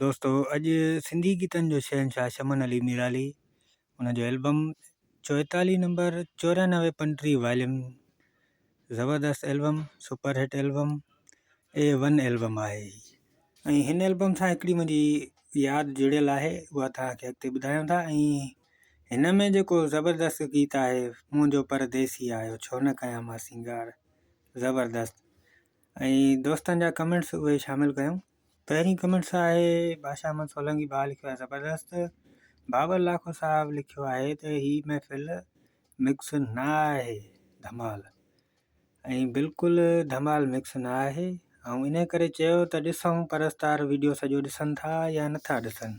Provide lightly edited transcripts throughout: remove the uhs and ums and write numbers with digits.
دوستو اڄ سنڌي گيتن جو شهنشاهه شمن علي ميرالي ان جو البم چوئيتاليهه نمبر 94 35 واليوم زبردست album super hit album A one album آهي ۽ هن البم سان هڪڙي منهنجي ياد جڙيل آهي اها توهان کي اڳتي ٻڌايون ٿا ۽ هن ۾ جيڪو زبردست گيت آهي منهنجو پرديسي آيو ڇو نه ڪيان مان سينگار زبردست ۽ دوستن جا ڪمينٽس اهي شامل ڪيون. پهرين ڪمينٽس آهي بادشاهه احمد سولنگي ڀاء لکيو آهي زبردست بابر لاکو صاحب لکيو آهي ته هي محفل مڪس نه آهي ڌمال ۽ بلڪل ڌمال مڪس نه آهي ۽ ان ڪري چيو ته ڏسون پرستار ويڊيو سڄو ڏسن ٿا يا نٿا ڏسن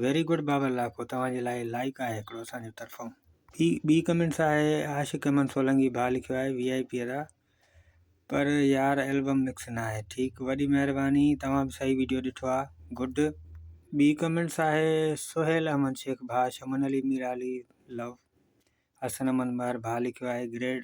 ويري گڊ بابر لاکو توهان جي لاء لائڪ آهي هڪڙو اسان جي طرفون. ٻي ڪمينٽس آهي عاشق احمد سولنگي ڀاء لکيو آهي وي آء پي ادا پر يار البم مڪس ناهي ٺيڪ وڏي مهرباني توهان به صحيح ويڊيو ڏٺو آ گڊ. ٻي ڪمينٽس آهي سهيل احمد شيخ ڀاء شمن علي ميرالي لو حسن احمد مهر ڀاء لکيو آهي گريڊ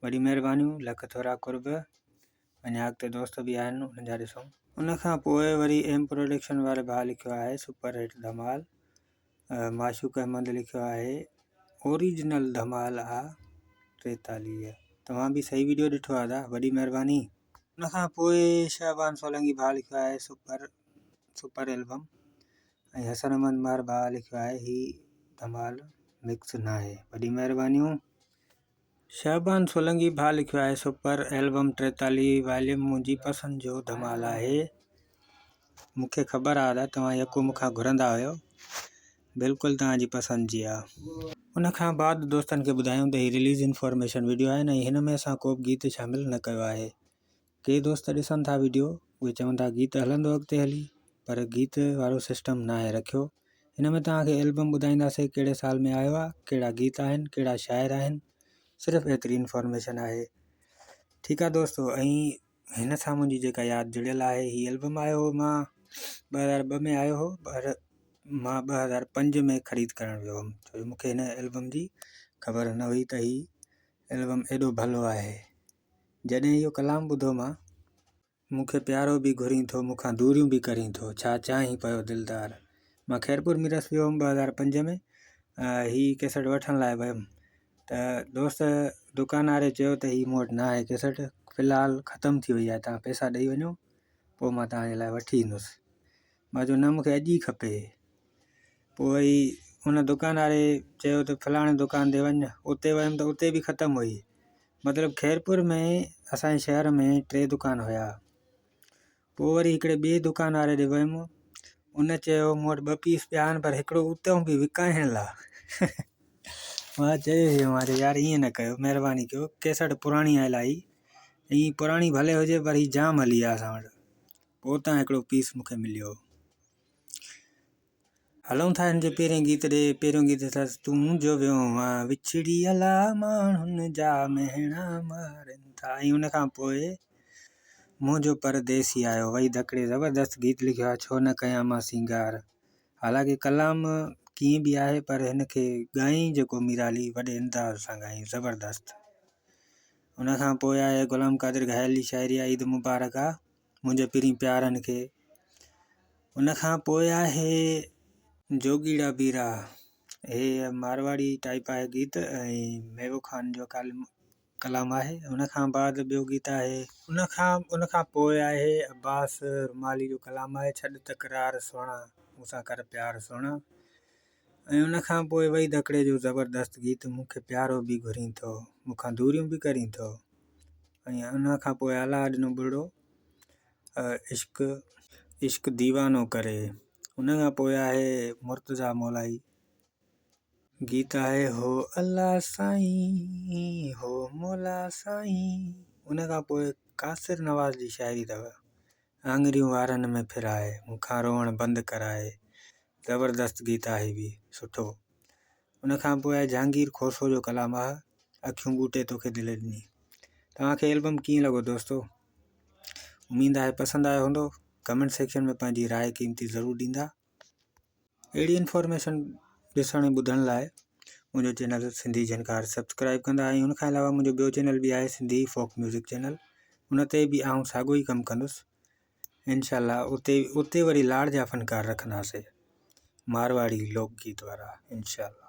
وڏي مهربانيون لک ٿورا قرب اڃا اڳتي دوست به آهن انهن جا ڏسون. ان کان پوء وري ايم پروڊڪشن واري ڀاء لکيو آهي سپر هٽ ڌمال معشوق احمد لکيو آهي اوريجنل ڌمال آ 43 توهان به صحيح ويڊيو ڏٺو آ ادا وڏي مهرباني. ان کان پوء شهبان سولنگي ڀاء لکيو آهي سپر سپر البم ۽ حسن احمد مهر ڀاء لکيو آهي هي ڌمال مڪس ناهي وڏي مهربانيون. شهبان سولنگي ڀاء لکيو آهي سپر البم 43 واليوم منهنجي پسند جو ڌمال آهي مون کي خبر آ ادا توهان يڪو مون کان گهرندا هيو بلڪل توهان جي پسند جي آ. ان کان بعد دوستن کي ٻڌايون ته هي رليز انفارميشن وڊيو آهن ۽ هن ۾ اسان ڪو به گيت شامل نه ڪيو آهي ڪي دوست ڏسن ٿا وڊيو اهي چون ٿا گيت هلندو اڳتي هلي پر گيت وارو سسٽم ناهي رکيو هن ۾ توهان کي البم ٻڌائينداسي ڪهڙي سال ۾ آيو آهي ڪهڙا گيت آهن ڪهڙا شاعر آهن صرف ايتري انفارميشن آهي ٺيڪ آهي دوستو ۽ هن سان منهنجي جيڪا ياد جڙيل آهي هي البم آيو هو مان 2002 ۾ آيو هو پر مان 2005 ۾ خريد ڪرڻ ويو هوم ڇو جو مونکي هن البم جي خبر نه هئي ته هي البم ايڏو ڀلو آهي جڏهن اهو ڪلام ٻڌو مان. مون کي پيارو به گهرين ٿو، مون کان دوريون به ڪرين ٿو، ڇا چاهين پيو دلدار. مان خيرپور ميرس ويو هوم 2005 ۾ هي ڪيسٽ وٺڻ لاء ويم ته دوست دڪان واري چيو ته هي مون وٽ نه آهي ڪيسٽ في الحال ختم ٿي وئي آهي توهان پئسا ڏئي وڃو پوء مان توهان جي لاء وٺي ايندس. مان چيو نه مون کي اڄ ئي کپي. پوء وري ان دڪان واري چيو ته فلاڻي دڪان تي وڃ اتي ويم ته اتي به ختم هئي. مطلب خيرپور ۾ اسان جي شهر ۾ ٽي دڪان هيا پوء وري هڪڙي ٻئي دڪان واري ڏي ويم ان چيو مون وٽ ٻه پيس پيا آهن پر هڪڙو اتان به وڪائڻ لا مان چيو مان چيو يار ائين نه ڪيو مهرباني ڪيو ڪيسٽ پراڻي آيل آهي ۽ پراڻي ڀلي هجي پر هي جام هلي آهي اسان وٽ پوء اتان هڪڙو پيس مونکي مليو. هلون ٿا هن جي پهرين گيت ڏي. پهريون گيت اٿس تون جو ويو آن وڇڙي الا ماڻهن جا مهڻا مارين ٿا ۽ ان کان پوء منهنجو پرديسي آيو وئي ڌڪڙي زبردست گيت لکيو آهي ڇو نه ڪيان مان سينگار حالانڪه ڪلام ڪيئن به آهي پر هن کي ڳائين جيڪو ميرالي وڏي انداز سان ڳائين زبردست ان کان پوء آهي غلام قادر گهايل جي شاعري آهي عيد مبارڪ آ منهنجي پرين پيارن کي. ان کان پوء آهي جوڳيڙا بيرا هي مارواڙي ٽائيپ آهي گيت ۽ ميوو خان جو ڪلام آهي ان کان بعد ٻيو گيت آهي ان کان پوء آهي عباس رومالي جو ڪلام آهي ڇڏ تڪرار سهڻا مون سان ڪر پيار سهڻا ۽ ان کان پوء وحيد هڪڙي جو زبردست گيت مون کي پيارو به گهرين ٿو مون کان دوريون به ڪرين ٿو ۽ ان کان پوء الله ڏنو ٻرڙو عشق عشق ديوانو ڪري ان کان پوء آهي مرتضيٰ مولائي گيت آهي هو الله سائين هو مولا سائين ان کان پوء قاصر نواز جي شاعري اٿو آڱريون وارن ۾ ڦرائي مون کان روئڻ بند ڪرائي زبردست گيت آهي به سٺو ان کان پوء آهي جهانگير کوسو جو ڪلام آهه اکيون ٻوٽي توکي دل ڏني توهان کي البم ڪيئن لڳو دوستو اميد آهي پسند آيو هوندو ڪمينٽ سيڪشن ۾ پنهنجي راء قيمتي ضرور ڏيندا اهڙي انفارميشن ڏسڻ ۽ ٻڌڻ لاء منهنجو چينل سنڌي جهنڪار سبسڪرائب ڪندا ۽ ان کان علاوه منهنجو ٻيو چينل به آهي سنڌي فوڪ ميوزڪ چينل ان تي به آئون ساڳو ئي ڪم ڪندس. انشاء الله اتي اتي وري لاڙ جا فنڪار رکنداسي مارواڙي لوڪ گيت وارا انشاء الله.